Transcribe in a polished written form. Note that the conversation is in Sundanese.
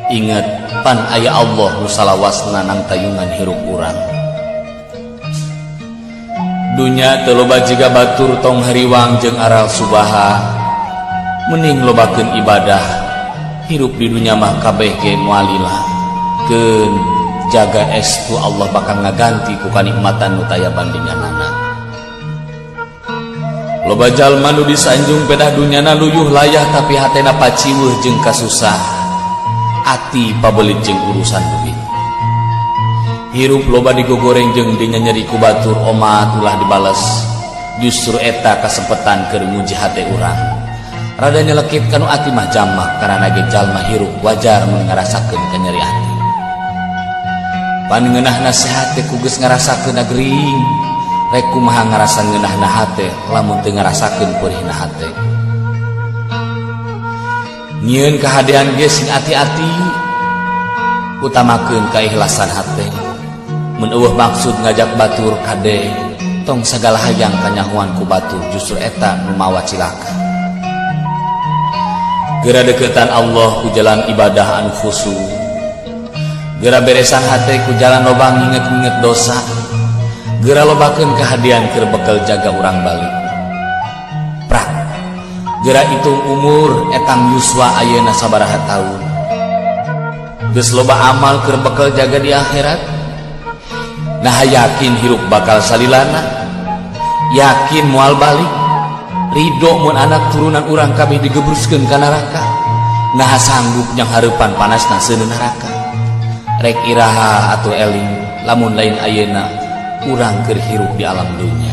Inget, pan aya Allah nu salawasna nangtayungan hirup urang. Dunya teu loba jiga batur, tong hariwang jeung aral subaha, mending lobakeun ibadah. Hirup di dunya mah kabeh ge moal lila. Keun, jaga estu Allah bakal ngaganti ku kanikmatan nu taya bandinganana. Loba jalma nu disanjung pedah dunyana luyuh layah, tapi hatena paciweuh jeung kasusah, ati pabelit jeung urusan duit. Hirup loba digogoreng jeung dinyanyeri ku batur, omat ulah dibales. Justru eta kasempetan keur nguji hate urang. Rada nyelekit kanu ati mah jamak, karena ge jalma hirup, wajar mun ngarasakeun kanyeri ati. Pan ngeunah nasihat teh ku geus ngarasakeun gering. Rek kumaha ngarasa ngeunahna hate lamun teu ngarasakeun peurihna hate? Nyieun kahadean ge sing ati-ati, utamakeun keikhlasan hate. Mun euweuh maksud ngajak batur, kade tong sagala hayang kanyahoan ku batur, justru eta nu mawa cilaka. Gera deketan Allah ku jalan ibadah anu khusyuk. Gera beresan hate ku jalan loba nginget-nginget dosa. Gera lobakeun kahadean keur bekal jaga urang balik. Prak, gera hitung umur, etang yuswa ayeuna sabaraha tahun? Geus loba amal keur bekal jaga di akhirat? Nah, yakin hirup bakal salilana? Yakin moal balik? Ridho mun anak turunan urang kabeh digebruskeun ka neraka? Nah, sanggup nyanghareupan panasna seuneu neraka? Rek iraha atuh eling lamun lain ayeuna urang keur hirup di alam dunya?